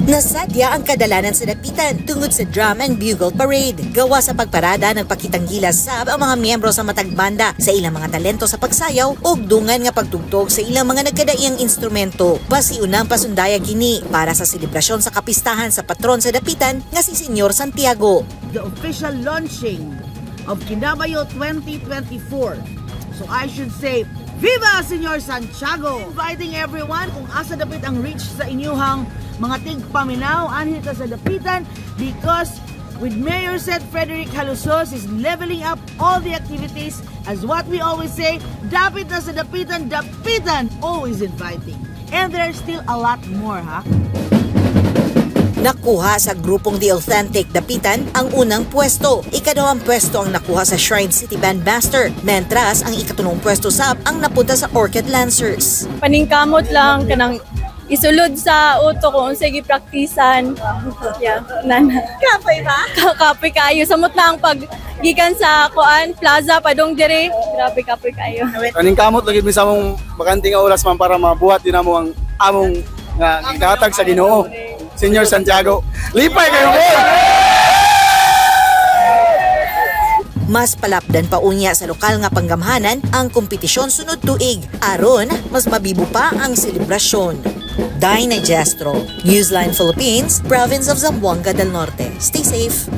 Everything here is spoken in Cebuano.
Nasadya ang kadalanan sa Dapitan tungod sa Drum and Bugle Parade. Gawa sa pagparada, nagpakitang gilas sab ang mga miyembro sa matag banda sa ilang mga talento sa pagsayaw ug dungan nga pagtugtog sa ilang mga nagkadaiyang instrumento. Basiunang pasundayag kini para sa selebrasyon sa kapistahan sa patron sa Dapitan nga si Senyor Santiago. The official launching of Kinabayo 2024. So I should say, Viva Senyor Santiago! Inviting everyone kung asa dapit ang reach sa inyuhang mga tigpaminaw, anhi ta sa Dapitan because with Mayor Seth Frederick Jalosjos is leveling up all the activities. As what we always say, dapit na sa Dapitan, Dapitan always inviting. And there's still a lot more, ha? Nakuha sa grupong The Authentic Dapitan ang unang pwesto. Ikaduhang pwesto ang nakuha sa Shrine City Bandmaster, mentras ang ikatulong pwesto sab ang napunta sa Orchid Lancers. Paningkamot lang, kanang isulod sa utok kung unsay gipraktisan. Yeah, nana. Kapoy ba? Kapoy kayo. Samot na ang pag gikan sa kuan plaza padong dire. Grabe, kapoy kayo. Kaning kamot lagi mi sa among bakante nga oras, man, para mabuhat din namo ang among nga gihatag sa Ginoo. Senyor Santiago. Lipay kayo ko. Mas palapdan pa unya sa lokal nga panggamhanan ang kompetisyon sunod tuig. Aron, mas mabibo pa ang selebrasyon. Dinah Gestro, Newsline Philippines, Province of Zamboanga del Norte. Stay safe.